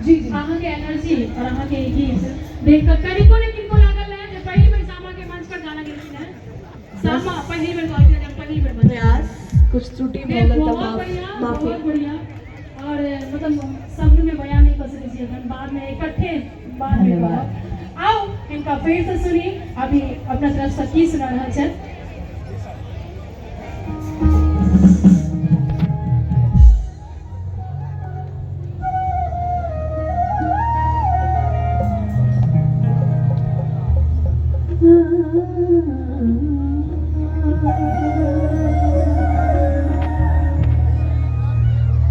जी जी। अहाँके एनर्जी और अहाँके ई गीत देख कऽ कनिको ने किनको लागल रहै जे पहिल बेर सामा के मंच पर गाना गेलखिन हेँ। सामा पहिल बेर कहलखिन जे हम पहिल बेर मंच पर। प्रयास कुछ त्रुटि भऽ गेल तऽ बहुत माफ बढ़िया, माफी। बहुत बढ़िया। और मतलब शब्द में बयान नहीं कर सकै छी एखन, बाद में इकट्ठे बाद में धन्यवाद। कहब। आउ हिनका फेर से सुनी, अभी अपना तरफ से की सुना रहल छथि।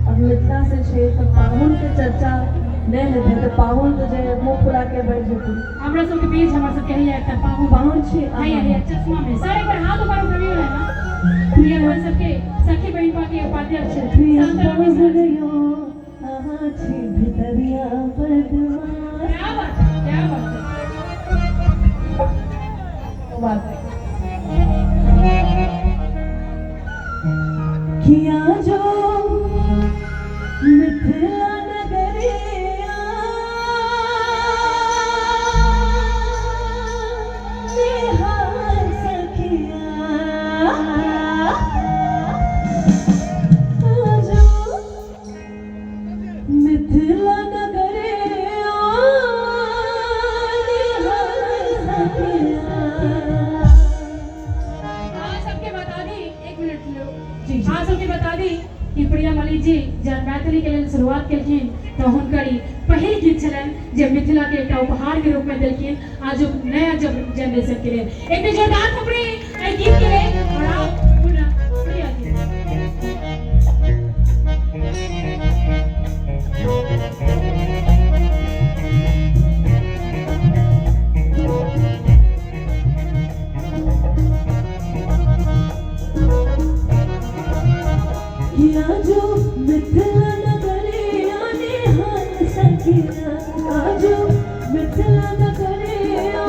अब मिथिला से छै तऽ पाहुन के चर्चा नहि हेतै तऽ पाहुन तऽ जे मुँह फुला के बैठ जेतै। हमरा सबके बीच हमरा सबके हैया एकटा पाहुन। पाहुन छी हैया हैया चश्मा में सर एक बार हाथ ऊपर उठबियो है ना। ये हमर सबके सखी बहिनपा के उपाध्यक्ष प्रिय शांता मिश्रा पाहुन जी। यो अहाँ छी भितरिया बदमाश। क्या बात है, क्या बात है। ओ बात है। किया जो मिथिला नगरिया निहार सखिया, जो मिथिला नगरिया निहार सखिया। अहाँ सबके बता दी, एक मिनट लो। जी, जी। अहाँ सबके बता दी कि प्रिया मलिक जी जहन मैथिली के लेल शुरुआत केलखिन तऽ हुनकर ई पहिल गीत छलनि जे मिथिला के एकटा उपहार के रूप में देलखिन आज नया जनरेशन के लेल। एक बेर जोरदार थपड़ी एहि गीत के लेल। और आउ पुनः प्रिया जी। किया जो मिथिला नगरिया निहाल सखिया, आजो मिथिला नगरिया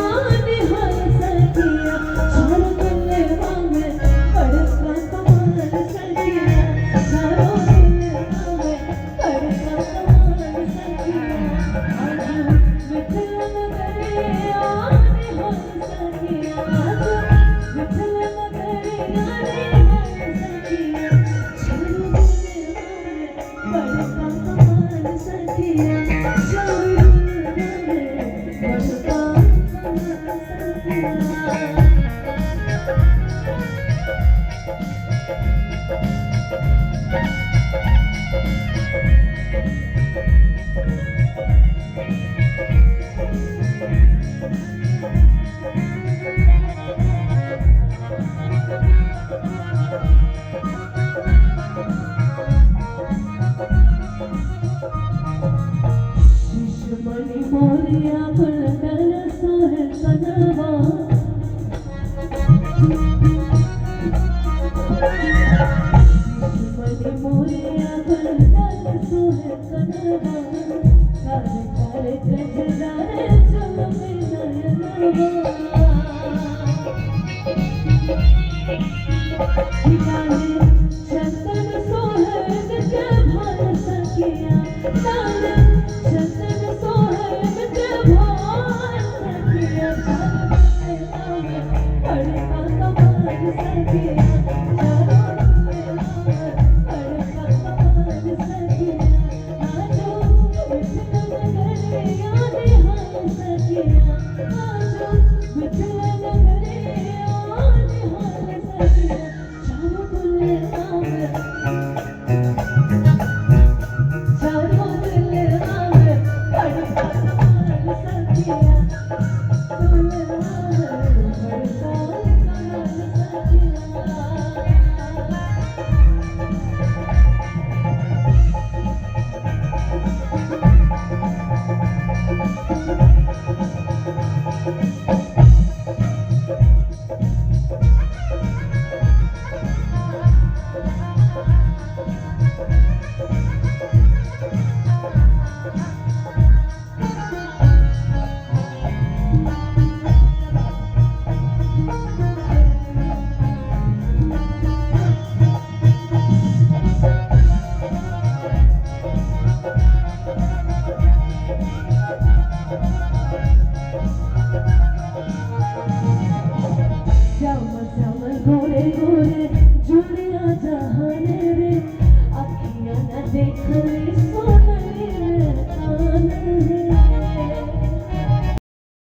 निहाल सखिया, चारों दुनिया में बड़का कमाल सखिया, चारों दुनिया में बड़का कमाल सखिया, आजो मिथिला नगरिया निहाल सखिया, आजो मिथिला नगरिया निहाल सखिया, चारों दुनिया में बड़का कमाल सखिया, चारों दुनिया में बड़का कमाल सखिया। शिशमणि मोरिया फुलकल सोहे कनवा, शिशमणि मोरिया फुलकल सोहे कनवा, कर कर कजरारे चुलमे नयनवा, लाल चंदन सोहे के भाल सखिया, लाल चंदन